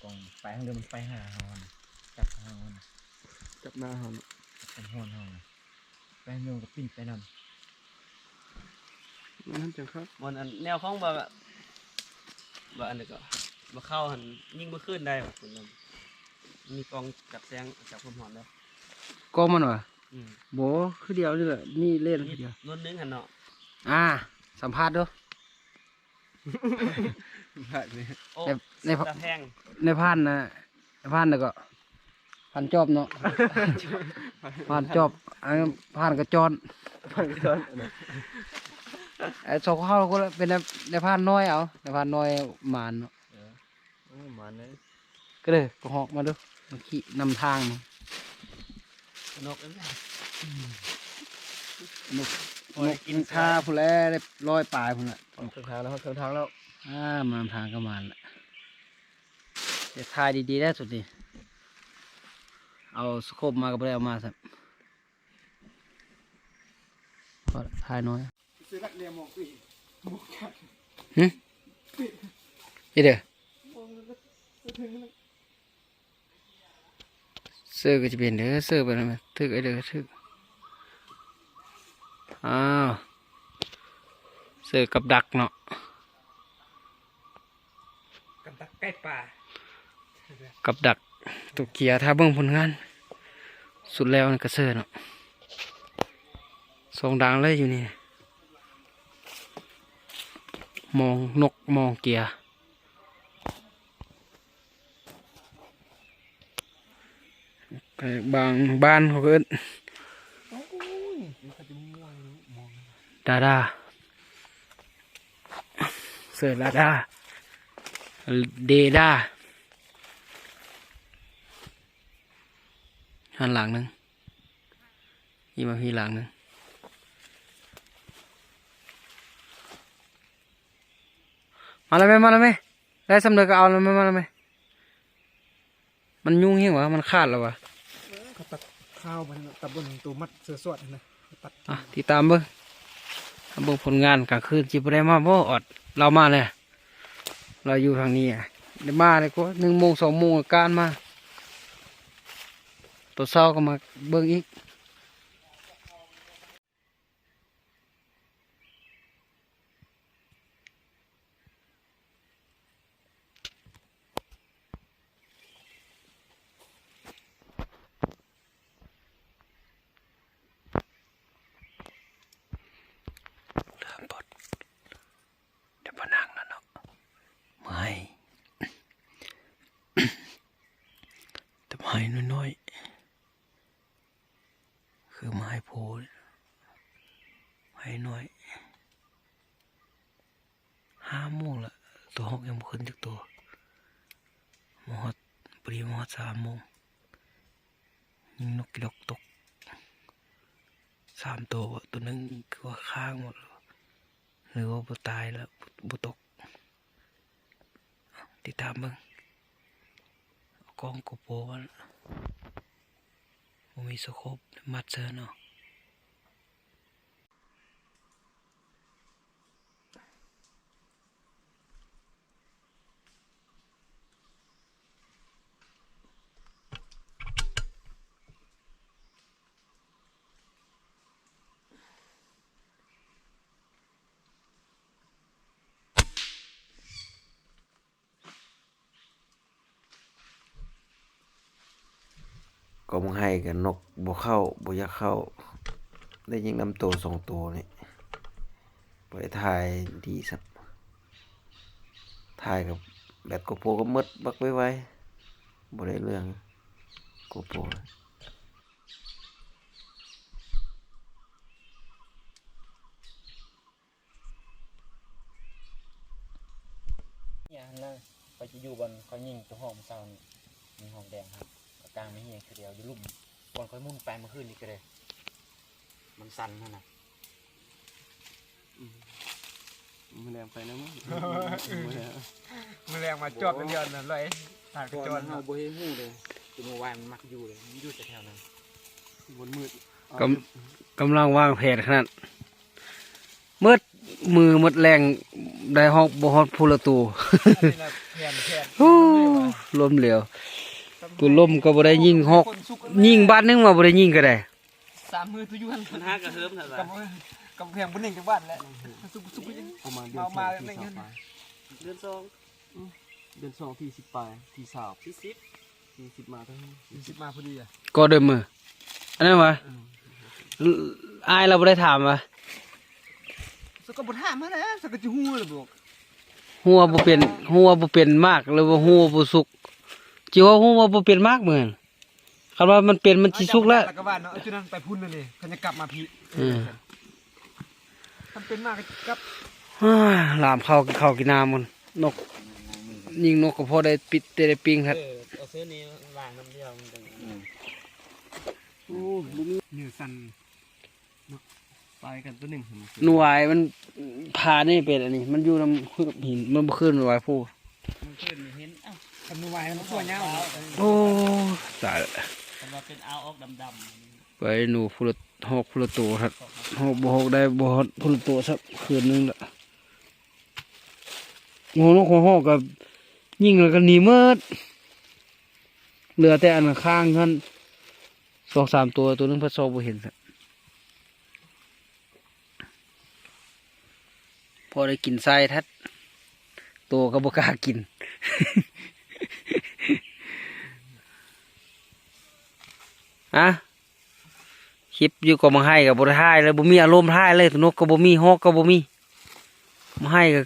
ຕ້ອງໄປທາງເດີ ມັນໄປຫາເຮົາຫັ້ນນະ ຈັບເຮົາຫັ້ນນະ ຈັບໜ້າເຮົາເນາະ ຈັບຄວາມຮ້ອນເຮົານະ ໄປທາງເດີ ມັນກໍປິ່ນໄປນຳ. ມັນຈັ່ງຄັກ ມັນອັນແນວຂອງບໍ່ ບໍ່ອັນນີ້ກໍບໍ່ເຂົ້າຫັ້ນ ຍິງບໍ່ຄືນໄດ້ວ່າ ມີກ້ອງຈັບແສງ ຈັບຄວາມຮ້ອນເດ້ ກ້ອງມັນຫວາ? ອືມ ບໍ່ ຄືດຽວນີ້ແຫຼະ ມີເລນຄືດຽວ ໜົວດໜຶ່ງຫັ້ນເນາະ. ອ່າ ສຳພາດດູ ພາດນີ້ ໂອ້ ໃນ ໃນ ຕາແພງ ໃນພານນະ ໃນພານນະກໍ ພານຈອບເນາະ ພານຈອບ ອັນພານກະຈອນ ພານກະຈອນ ໄອ້ສອງເຮົາກໍເປັນນາຍ ນາຍພານນ້ອຍເອົາ ນາຍພານນ້ອຍໝານເນາະ. ເອີ ໂອ້ ມາແລ້ວ ກໍເລີຍກໍຮອກມາເດີ ມາຂີ່ນຳທາງ ນົກເອີຍ ອືມ ນົກ ນົກກິນຊາພຸ້ນແຫຼະ ໄດ້ຮ້ອຍປາຍພຸ້ນແຫຼະ ເຄິ່ງທາງແລ້ວ ເຄິ່ງທາງແລ້ວ ອ່າ ມານຳທາງກໍມາແລ້ວ. ເຮັດຖ່າຍດີໆ ແລ້ວສຸດນີ້ ເອົາສະໂຄບມາກໍບໍ່ໄດ້ເອົາມາຊ້ຳ ກໍຖ່າຍໜ້ອຍ. ຫຶ ອີເດີ ເຊີກໍຈະເປັນເດີ ເຊີໄປນຳ ຖືກໄອ້ເດີ ຖືກ ອ້າວ ເຊີກັບດັກເນາະ. ກັບດັກໄກ່ປ່າ ກັບດັກຕົກເກຍ ຖ້າເບິ່ງຜົນງານສຸດແລ້ວນີ້ກະເຊີເນາະ ສອງດາງເລີຍຢູ່ນີ້ ມອງນົກມອງເກຍ. ບາງບ້ານເຂົາກໍເອີ້ນ ໂອ້ຍ ດາດາ ເຊີດາດາ ເດດາ ຫັ້ນຫຼັງໜຶ່ງ ນີ້ມາພີ້ຫຼັງໜຶ່ງ ມາແລ້ວແມ່ ມາແລ້ວແມ່ ໄດ້ສ່ຳໃດກໍເອົາແລ້ວແມ່ ມາແລ້ວແມ່. ມັນຍຸງແຮງຫວາ ມັນຂາດແລ້ວຫວາ ເອີ ເຂົາຕັດຂ່າວໄປນັ້ນນະ ຕັດບົນໂຕມັດເສືອສອດຫັ້ນນະ ຕັດ ອ່ະ ຕິດຕາມເບິ່ງ ເບິ່ງຜົນງານກາງຄືນ ຊິບໍ່ໄດ້ມາບໍ່ອອດ ລາວມາແລ້ວ ລາວຢູ່ທາງນີ້ ໄດ້ມາແລ້ວກໍໜຶ່ງໂມງ ສອງໂມງການມາ ຕອນເຊົ້າກໍມາເບິ່ງອີກ. ເລີ່ມບົດ ແຕ່ບໍ່ນັ່ງແລ້ວເນາະ ເມື່ອຍ ແຕ່ບໍ່ໃຫ້ນ້ອຍໆ ຄືມາໃຫ້ໂພ ໃຫ້ນ້ອຍ ຫ້າໂມງລະ ໂຕຮອກຍັງບໍ່ຂຶ້ນຈັກໂຕ ມາຮອດ ພໍດີມາຮອດສາມໂມງ ຍິງນົກກິລອກຕົກສາມໂຕ ໂຕໜຶ່ງຄືວ່າຄ້າງໝົດ ຫຼືວ່າບໍ່ຕາຍລະ ບໍ່ຕົກ. ຕິດຕາມເບິ່ງ ເອົາກ້ອງໂກໂປກ່ອນ ບໍ່ມີສະໂຄບ ມັດເຊີເນາະ. ກອງໄຮ່ກໍນົກບໍ່ເຂົ້າ ບໍ່ຢາກເຂົ້າ ໄດ້ຍິງນຳໂຕສອງໂຕນີ້ ບໍ່ໄດ້ຖ່າຍດີຊ້ຳ ຖ່າຍກັບແບັດໂກໂປກໍໝົດບັກໄວໆ ບໍ່ໄດ້ເລື່ອງໂກໂປ. ເນຍຫັ້ນນະ ຂ້ອຍຈະຢູ່ບ່ອນເຂົາຍິງໂຕຮອກມື້ເຊົ້ານີ້ ມີຮອກແດງຫັ້ນ ກະກາງໄມ້ເຮຄືດຽວຢູ່ລຸ່ມ ບ່ອນຂ້ອຍໝຸນໄປມື້ຄືນນີ້ກໍໄດ້ ມັນສັ່ນຫັ້ນນະ. ອືມ ມື້ແລງໄປນຳ ມື້ແລງ ມື້ແລງມາຈອດດຽວນັ້ນເລີຍ ຕາກະຈອນ ເຮົາບໍ່ເຫັນຮູ້ເດ້ ຄືມື້ວານມັນມັກຢູ່ເດ້ ມັນຢູ່ແຖວໆນັ້ນ ບ່ອນມືດ ກຳ ກຳລັງວາງແຜນຂະໜາດ ໝົດມື້ໝົດແລງ ໄດ້ຮອດ ບໍ່ຮອດພຸລະຕູ ອັນນີ້ລະແຜນ ແຜນ ໂອ້ ລົມແຫຼວ ຕົວລົມກໍບໍ່ໄດ້ຍິງຮອກ ຍິງບາດໜຶ່ງວ່າບໍ່ໄດ້ຍິງກໍໄດ້ ສາມມື້ຕົວຢູ່ຫັ້ນ ມັນຫາກະເຫີມຫັ້ນວ່າ ກຳແພງບໍ່ເໜັງຈັກບາດແຫຼະ ສຸກໆ ປະມານເດືອນສອງ ເດືອນສອງ ອືມ ເດືອນສອງ ທີສິບປາຍ ທີຊາວ ທີສິບ ທີສິບມາເຖິງ ທີສິບມາພໍດີອະ ກໍເດີມມື້ ອັນນັ້ນຫວາ ອືມ ອ້າຍລາວບໍ່ໄດ້ຖາມຫວາ ສະກໍບໍ່ຖາມຫັ້ນແຫຼະ ສະກໍຊິຮູ້ລະບອກ ຮູ້ວ່າບໍ່ເປັນ ຮູ້ວ່າບໍ່ເປັນໝາກ ຫຼືວ່າຮູ້ວ່າບໍ່ສຸກ ຈິວ່າຮູ້ວ່າບໍ່ເປັນໝາກເໝືອນ ຄັນວ່າມັນເປັນມັນຊິສຸກແລ້ວ ລະກະວ່າເນາະ ຈຸດນັ້ນໄປພຸ້ນແລ້ວນີ້ ຄັນຈະກັບມາພີ້ ເອີ ຄັນເປັນໝາກກໍກັບ ລາມເຂົ້າ ກິນເຂົ້າກິນນ້ຳມັນ ນົກ ຍິງນົກກໍພໍໄດ້ປິດ ໄດ້ ໄດ້ປີ້ງຄັກ ເອີ ເອົາເສື້ອນີ້ລ້າງນ້ຳດຽວມັນຈັ່ງ ອືມ ໂອ້ ບໍ່ມີ ເນື້ອສັ່ນ ເນາະ ປາຍກັນຕົວໜຶ່ງ ໜ່ວຍມັນ ຜານີ້ເປັນອັນນີ້ ມັນຢູ່ນຳຫີນ ມັນບໍ່ຄືໜ່ວຍຜູ້ ມື້ຄືນນີ້ເຫັນ ອ້າວ ຄັນໜ່ວຍມັນຕົວຍາວເນາະ ໂອ້ ຕາຍລະ ຄັນວ່າເປັນອາວອອກດຳໆ ໄປໜູພຸລະ ຮອກພຸລະໂຕ ຮອກບໍ່ຮອກໄດ້ບໍ່ຮອດພຸລະໂຕ ສັກຄືນໜຶ່ງລະ ໂອ້ ນົກຫົວຮອກກໍຍິງແລ້ວກໍໜີໝົດ ເຫຼືອແຕ່ອັນຂ້າງຫັ້ນ ສອງສາມໂຕ ໂຕໜຶ່ງພັດຊອກບໍ່ເຫັນຊະ ພໍໄດ້ກິນໄສ້ທັດ ໂຕກໍບໍ່ກ້າກິນ ອະ ຄລິບຢູ່ກໍມາໃຫ້ກໍບໍ່ໄດ້ຖ່າຍເລີຍ ບໍ່ມີອາລົມຖ່າຍເລີຍ ນົກກໍບໍ່ມີ ຮອກກໍບໍ່ມີ ມາໃຫ້ກໍ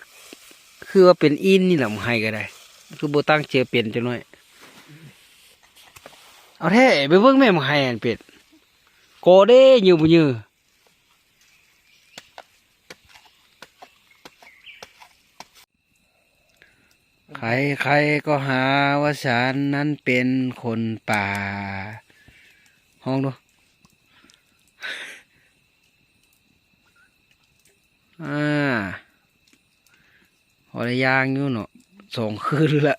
ຄືວ່າເປັນອີນນີ້ແຫຼະ ມາໃຫ້ກໍໄດ້ ຄືບໍ່ຕັ້ງເຈີເປັນຈັກໜ້ອຍ ເອົາແທ້ ໄປເບິ່ງແມ່ ມາໃຫ້ອັນເປັນ ກໍເດ້ ເຢີບໍ່ເຢີ ໃຄໆກໍຫາວ່າສັນ ນັ້ນເປັນຄົນປ່າ ຮ້ອງດູ ອາ ພໍໄດ້ຍ່າງຢູ່ເນາະ ສອງຄືນລະ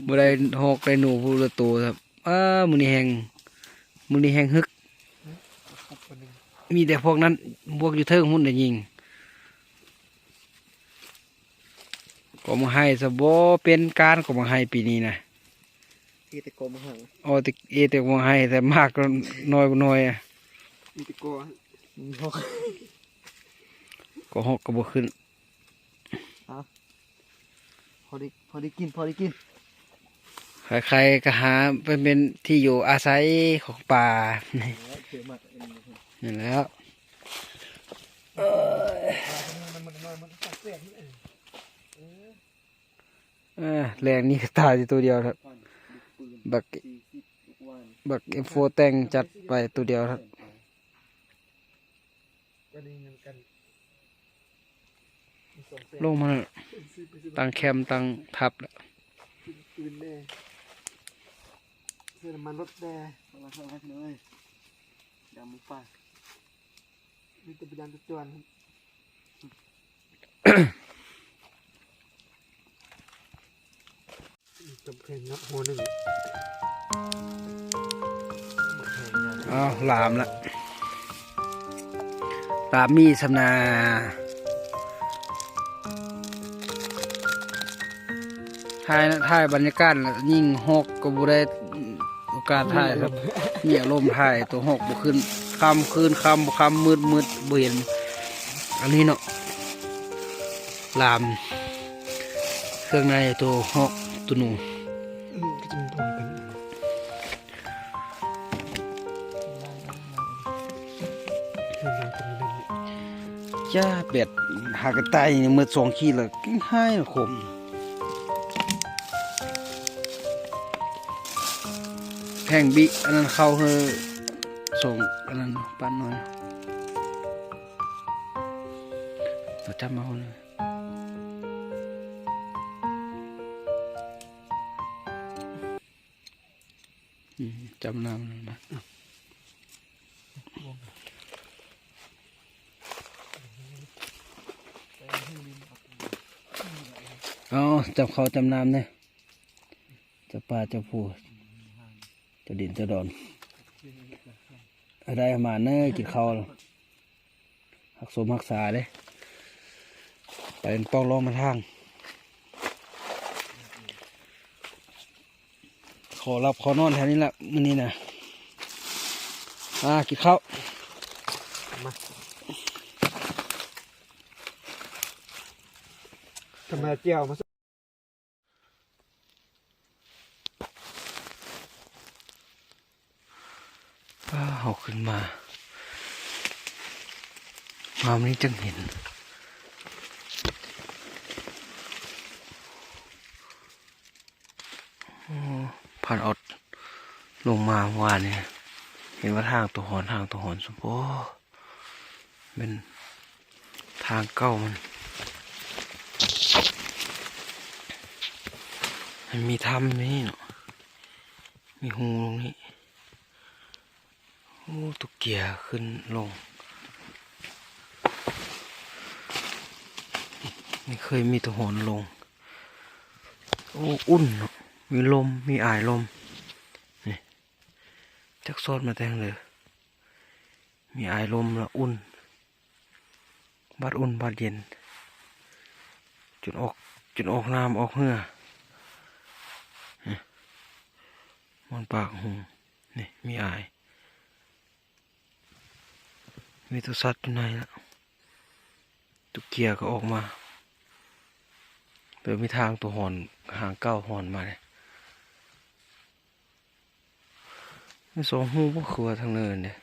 ບໍ່ໄດ້ຮອກໄດ້ໜູຜູ້ລະໂຕ ອາ ມື້ນີ້ແຮງ ມື້ນີ້ແຮງຮຶກ ມີແຕ່ພວກນັ້ນ ພວກຢູ່ເທິງພຸ້ນໄດ້ຍິງ ກໍມາໃຫ້ຊະ ບໍ່ເປັນການກໍມາໃຫ້ປີນີ້ນະ ເອແຕ່ກໍມາໃຫ້ ໂອ້ ແຕ່ ເອແຕ່ກໍມາໃຫ້ ແຕ່ໝາກກໍນ້ອຍບໍ່ນ້ອຍ ມີແຕ່ກໍ ກໍຮອກກໍບໍ່ຂຶ້ນ ອະ ພໍໄດ້ ພໍໄດ້ກິນ ພໍໄດ້ກິນ ໃຄໆກໍຫາໄປເປັນທີ່ຢູ່ອາໄສຂອງປ່າ ແມ່ນແລ້ວ ເອີ ເອີ ແລງນີ້ກໍຕາຍຢູ່ໂຕດຽວ ບັກ ບັກເອັມໂຟ ແຕ່ງຈັດໄປໂຕດຽວ ລົງມາແລ້ວ ຕັ້ງແຄມ ຕັ້ງທັບແລ້ວ ປືນແດ່ ເສື້ອນ້ຳມັນລົດແດ່ ເຂົ້າມາ ເຂົ້າມາ ພີ່ນ້ອງເອີຍ ຢາມໝູປ່າ ມີແຕ່ໄປຢາມແຕ່ຈວນ ຕຳແຂງເນາະ ຫົວໜຶ່ງ ອ້າວ ລາມລະ ລາມມີສຳນາ ຖ່າຍ ຖ່າຍບັນຍາກາດລະ ຍິງຮອກກໍບໍ່ໄດ້ໂອກາດຖ່າຍ ມີອາລົມຖ່າຍ ໂຕຮອກບໍ່ຂຶ້ນ ຄ່ຳຄືນຄ່ຳ ບໍ່ຄ່ຳມືດ ມືດບໍ່ເຫັນ ອັນນີ້ເນາະ ລາມ ເຄື່ອງໃນໂຕຮອກໂຕໜູ ອືມ ກໍຈະມີຕົວນີ້ເປັນ ຢ່າ ແບດຫາກະໄຕນີ້ໝົດສອງຂີດລະ ກິນຫາຍລະຄົມ ແພງບິ ອັນນັ້ນເຂົ້າເຮີ ສອງ ອັນນັ້ນ ປານນ້ອຍ ເອົາຈັບມາເອົາເລີຍ. ອືມ ຈຳນ້ຳນະ ເອົາ ຈັບເຂົ້າຈຳນ້ຳເດ້ ເຈົ້າປ່າເຈົ້າພູ ເຈົ້າດິນເຈົ້າດອນ ໃຫ້ໄດ້ປະມານເດີ ກິນເຂົ້າ ຮັກສົມຮັກສາເດ້ ໄປເປັນປອກລອງມາທາງ ຂໍຫຼັບຂໍນອນແຖວນີ້ລະມື້ນີ້ນະ. ມາກິນເຂົ້າ ມາ ທຳມາແຈ່ວມາ. ອ້າ ເຮົາຂຶ້ນມາ ມາມື້ນີ້ຈຶ່ງເຫັນ. ໂອ້ ຜ່ານອອດລົງມາວານນີ້ ເຫັນວ່າທາງຕົວຮອນ ທາງຕົວຮອນ ໂອ້ ແມ່ນທາງເກົ່າມັນ ມັນມີຖ້ຳນີ້ເນາະ ມີຮູລົງນີ້. ໂອ້ ຕຸກເກຍຂຶ້ນລົງ ນີ້ເຄີຍມີຕົວຮອນລົງ. ໂອ້ ອຸ່ນເນາະ ມີລົມ ມີອາຍລົມ ນີ້ ຈັກຊອດມາແຕ່ທາງໃດ ມີອາຍລົມລະອຸ່ນ ບາດອຸ່ນບາດເຢັນ ຈົນອອກ ຈົນອອກນ້ຳອອກເຫື່ອ. ນີ້ ມ່ອນປາກຫຸງ ນີ້ມີອາຍ ມີຕົວສັດຢູ່ໃນລະ ຕຸກເກຍກໍອອກມາ ເດີ ມີທາງຕົວຮອນ ທາງເກົ່າຮອນມາເດ້. ມີສອງຮູບໍ່ ຄືວ່າທາງເນີນເດ້.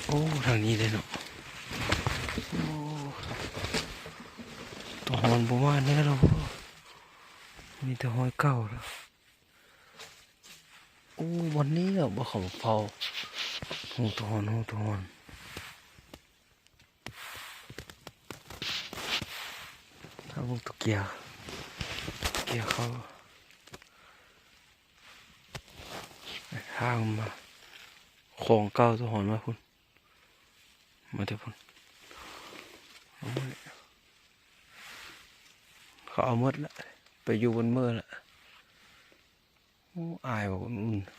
ໂອ້ ທາງນີ້ເດ້ເນາະ. ໂອ້ ຕົວຮອນບໍ່ມາແນ່ດອກ ມີແຕ່ຮອຍເກົ່າລະ. ໂອ້ ບ່ອນນີ້ລະ ບໍ່ເຂົ້າເຝົ້າ ຮູຕົວຮອນ ຮູຕົວຮອນ. ທາງຕົວເກຍ ເກຍເຂົ້າ ທາງມາ ຂອງເກົ່າຕົວຮອນມາພຸ້ນ ມາແຕ່ພຸ້ນ ເຂົາເອົາໝົດລະ ໄປຢູ່ບົນເມີລະ. ໂອ້ ອາຍວ່າອຸ່ນໆ.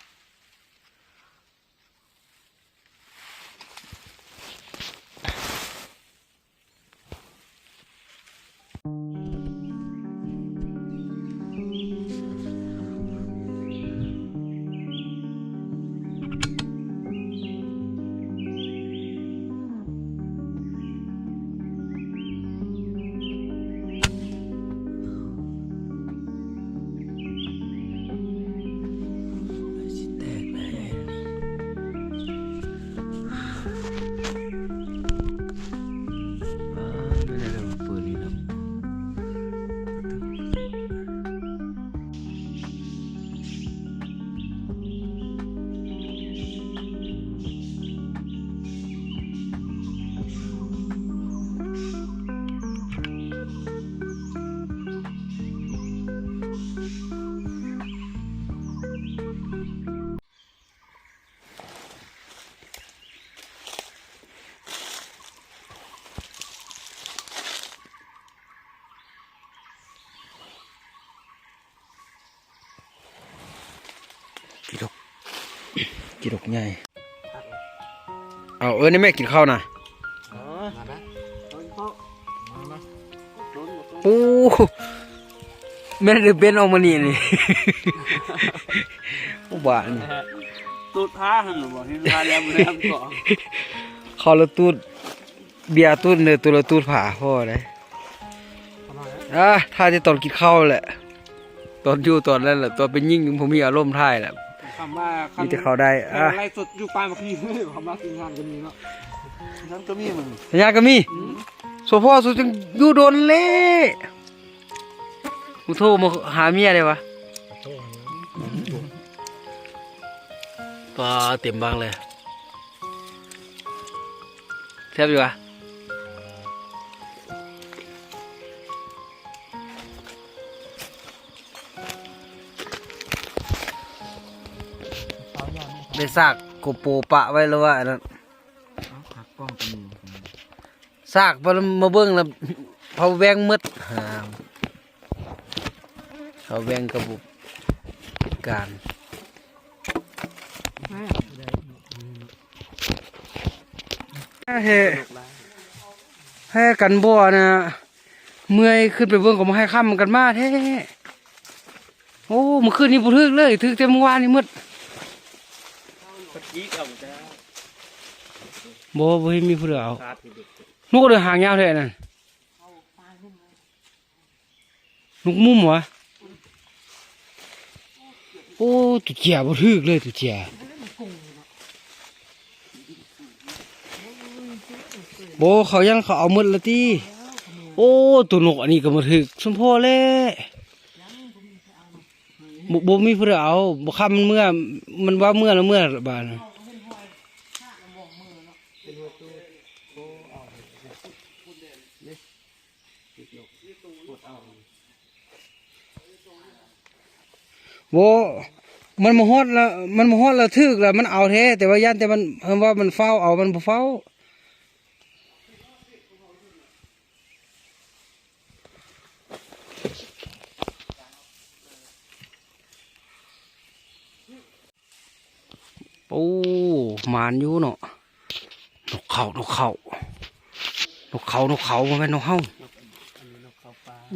ຂີ້ນົກ ຂີ້ນົກໃຫຍ່. ເອົາ ເອີ້ນໃຫ້ແມ່ກິນເຂົ້ານະ. ເອີ ມານະ ເອົາກິນເຂົ້າ ມາ ມາ ໂອ້ ແມ່ນເດີເບັນອອກມານີ້ ນີ້ ອຸບາດນີ້ ຕູດຜ້າຫັ້ນບໍ່ ເຫັນວ່າແລ້ວບໍ່ໄດ້ທຳເກາະ ເຂົ້າລະຕູດ ເບຍຕູດເດີ ຕູດລະຕູດຜ້າພໍໄດ໋. ອ່າ ຖ່າຍແຕ່ຕອນກິນເຂົ້າແຫຼະ ຕອນຢູ່ຕອນນັ້ນແຫຼະ ຕອນເປັນຍິງບໍ່ມີອາລົມຖ່າຍແຫຼະ ຄຳວ່າ ມີແຕ່ເຂົ້າໄດ້ ອ່າ ໄລຟ໌ສົດຢູ່ປາຍໝາກພີ້ ຄຳວ່າທີມງານກໍມີເນາະ ນັ້ນກໍມີມັນ ທີມງານກໍມີ ອືມ ໂສພໍ່ ສູຈຶ່ງຢູ່ດົນເລ ກູໂທມາຫາເມຍໄດ້ວະ ປາເຕັມບັງເລີຍ ແຊບຢູ່ວະ ໄດ້ສາກໂກໂປປະໄວ້ແລ້ວວ່າອັນນັ້ນ ເອົາຂາກ້ອງຕົວນີ້ ສາກມາເບິ່ງລະ ເຂົາແວ່ງໝົດ ເຂົາແວ່ງກະບໍ່ເຮັດການ ເຮັດ ແພ້ກັນບໍ່ນະ ເມື່ອຍຂຶ້ນໄປເບິ່ງກໍມາໃຫ້ຄ່ຳກັນມາແທ້. ໂອ້ ມື້ຄືນນີ້ບໍ່ຖືກເລີຍ ຖືກແຕ່ມື້ວານນີ້ໝົດ. ບໍ່ ບໍ່ເຫັນມີຜູ້ໃດເອົາ. ນົກເດີຫາງຍາວແທ້ນັ້ນ. ນົກມຸມຫວາ? ໂອ້ ຕຸເຈຍບໍ່ຖືກເລີຍ ຕຸເຈຍ. ບໍ່ ເຂົາຍັງ ເຂົາເອົາໝົດລະຕິ. ໂອ້ ໂຕນົກອັນນີ້ກໍບໍ່ຖືກສົມພໍແຫຼະ. ບໍ່ ບໍ່ມີຜູ້ໃດເອົາ. ບໍ່ຄ້ຳມັນເມືອ ມັນວ່າເມືອລະເມືອບາດ. ບໍ່ ມັນມາຮອດລະ ມັນມາຮອດລະຖືກລະ ມັນເອົາແທ້ ແຕ່ວ່າຢ້ານແຕ່ມັນ ເອີ້ນວ່າມັນຟ້າວເອົາ ມັນບໍ່ຟ້າວ. ໂອ້ ໝານຢູ່ເນາະ. ນົກເຂົາ ນົກເຂົາ ນົກເຂົາ ນົກເຂົາ ບໍ່ແມ່ນນົກເຮົາ.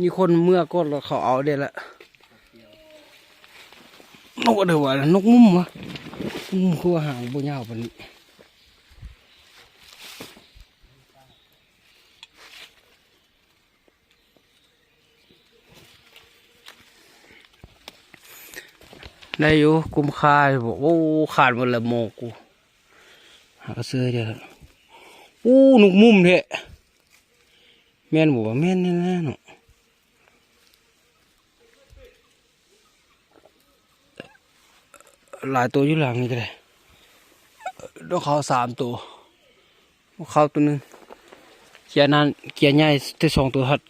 ມີຄົນເມືອກ່ອນແລ້ວເຂົາເອົາເດ້ລະ. ນົກເດີວ່າ ນົກມຸມຫວາ? ມຸມຄືວ່າຫາງບໍ່ຍາວປານນີ້. ໄດ້ຢູ່ ກຸມຄາຢູ່. ໂອ້ ຂາດໝົດລະໝໍ້ກູ. ຫາກະເຊີຍເດີ. ໂອ້ ນົກມຸມແທ້. ແມ່ນບໍ່ວະ? ແມ່ນແນ່ໆເນາະ. ຫຼາຍໂຕຢູ່ຫຼັງນີ້ກໍໄດ້. ດອກເຂົາສາມໂຕ. ເຂົ້າໂຕໜຶ່ງ ເກຍນັ້ນ ເກຍໃຫຍ່ແຕ່ສອງໂຕທັດ.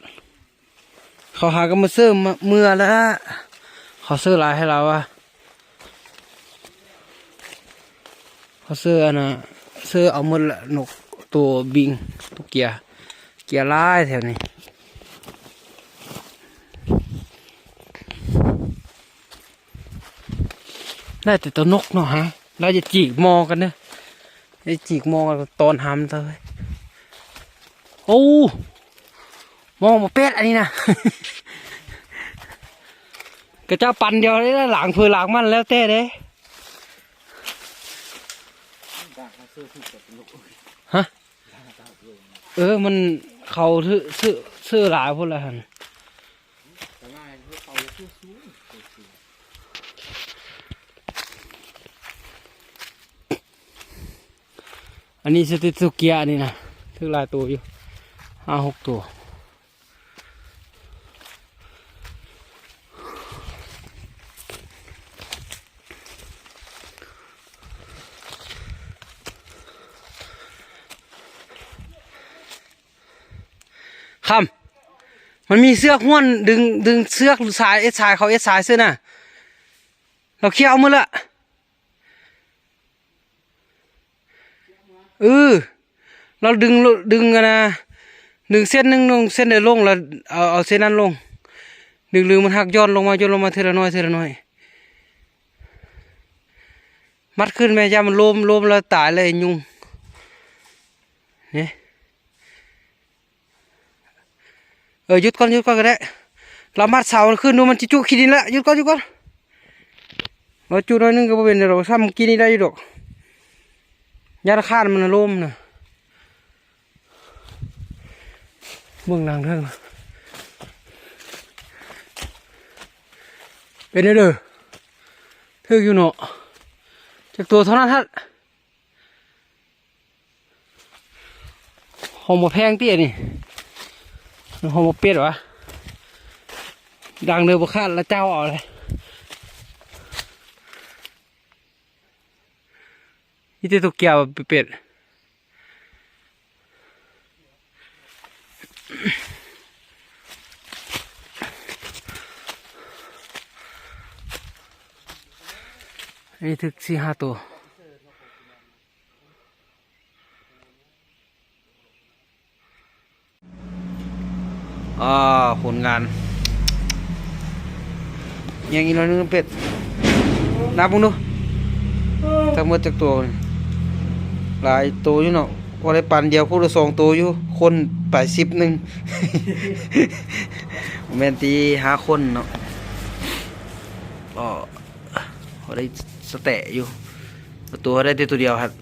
ເຂົາຫາກໍມາເສີມເມືອແລ້ວ ເຂົາເສີຫຼາຍໃຫ້ລາວວ່າ ເຂົາເສີອັນນ່າ ເສີເອົາໝົດລະ ນົກໂຕບິງ ໂຕເກຍ ເກຍຫຼາຍແຖວນີ້. ໄດ້ແຕ່ໂຕນົກເນາະຮະ. ລາວຈະຈີກໝໍ້ກັນເດີ ຈະຈີກໝໍ້ກັນຕອນຫຳເລີຍ. ໂອ້ ໝໍ້ບໍ່ແປດອັນນີ້ນະ. ກະເຈົ້າປັນດຽວເດ້ ຫຼາງເພີຫຼາງມັນແລ້ວແຕ່ເດ້. ຮະ? ເອີ ມັນເຂົາຊື້ ຊື້ ຊື້ຫຼາຍພຸ້ນລະຫັ້ນ. ອັນນີ້ສະຕິດສຸກເກຍອັນນີ້ນະ ຖືກຫຼາຍໂຕຢູ່ ຫ້າຫົກໂຕ. ຄຳ ມັນມີເຊືອກຫ້ວນ ດຶງ ດຶງເຊືອກສາຍ ເອັດສາຍ ເຂົາເອັດສາຍຊື່ນະ ລາວເຄຍເອົາໝົດລະ. ເອີ ລາວດຶງ ດຶງອັນນະ ດຶງເສັ້ນໜຶ່ງລົງ ເສັ້ນໃດລົງ ລະເອົາ ເອົາເສັ້ນນັ້ນລົງ. ດຶງ ຫຼືມັນຫັກ ຢ່ອນລົງມາ ຢ່ອນລົງມາເທື່ອລະໜ້ອຍ ເທື່ອລະໜ້ອຍ. ມັດຂຶ້ນແມ່ ຢ້ານມັນລົ້ມ ລົ້ມແລ້ວຕາຍແລ້ວຍຸງນີ້. ເອີ ຢຸດກ່ອນ ຢຸດກ່ອນກໍໄດ້. ລາວມັດເສົາຂຶ້ນດູ ມັນຈະຈຸຂີ້ດິນລະ. ຢຸດກ່ອນ ຢຸດກ່ອນ. ລາວຈຸໜ້ອຍໜຶ່ງກໍບໍ່ເປັນຫຍັງດອກ. ຊ້ຳກີ້ນີ້ໄດ້ຢູ່ດອກ. ຢ້ານຄານມັນລົ້ມນະ. ເບິ່ງຫຼັງເທິງ. ເປັນແນວໃດ? ຖືກຢູ່ເນາະ. ຈັກຕົວເທົ່ານັ້ນຫັ້ນ. ຂອງບໍ່ແພງຕິອັນນີ້? ຂອງບໍ່ເປັດຫວາ? ດັງເດີບໍ່ຂາດລະເຈົ້າເອົາເລີຍ. ມີແຕ່ຕົວແກ້ວເປັດ. ອັນນີ້ຖືກສີ່ຫ້າໂຕ. ອ່າ ຜົນງານ ຍັງອີກໜ້ອຍໜຶ່ງເປັດ. ນັບເບິ່ງດູ ທັງໝົດຈັກໂຕນີ້? ຫຼາຍໂຕຢູ່ເນາະ. ພໍໄດ້ປັ່ນດຽວ ຜູ້ລະສອງໂຕຢູ່ ຄົນໄປສິບໜຶ່ງ ແມ່ນຕິ ຫ້າຄົນເນາະ. ກໍພໍໄດ້ສະແຕະຢູ່ ປະຕູໄດ້ແຕ່ໂຕດຽວຫັ້ນ.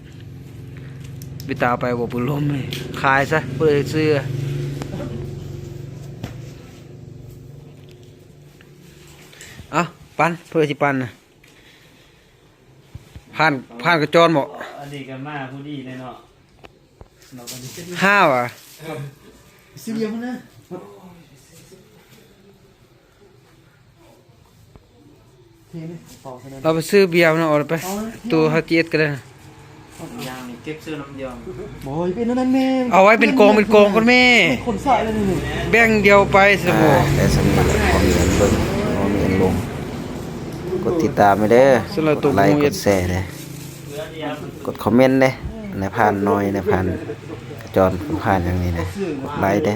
ວິຕາໄປບໍ່? ປືນລົມນີ້ຂາຍຊະ ຜູ້ໃດຊື້. ເອົ້າ ປັ່ນ ເພື່ອຊິປັ່ນນະ. ຜ່ານ ຜ່ານກະຈອນບໍ? ອັນນີ້ກໍມາພໍດີເລີຍເນາະ. ຫ້າຫວາ? ຊື້ບຽພຸ້ນນະ. ເຮົາໄປຊື້ບຽນຳ ເອົາໄປ ຕູ້ເຮົາຈີເອັດກໍໄດ້. ຢ່າງນີ້ເກັບຊື້ນຳດຽວ. ບໍ່ ເປັນອັນນັ້ນແມ່. ເອົາໄວ້ເປັນກອງເປັນກອງກ່ອນແມ່. ຄົນສາຍແລ້ວນີ້. ແບ່ງດຽວໄປຊະ. ອ່າ ໄດ້ສ່ຳນີ້ແຫຼະ ພໍມີອັນເບິ່ງ ພໍມີອັນລົງ. ກົດຕິດຕາມໄວ້ເດີ ກົດໄລ ກົດແຊເດີ ກົດຄອມເມັນເດີ. ນາຍພານນ້ອຍ ນາຍພານກະຈອນ ນາຍພານຫຍັງນີ້ນະ ກົດໄລເດີ.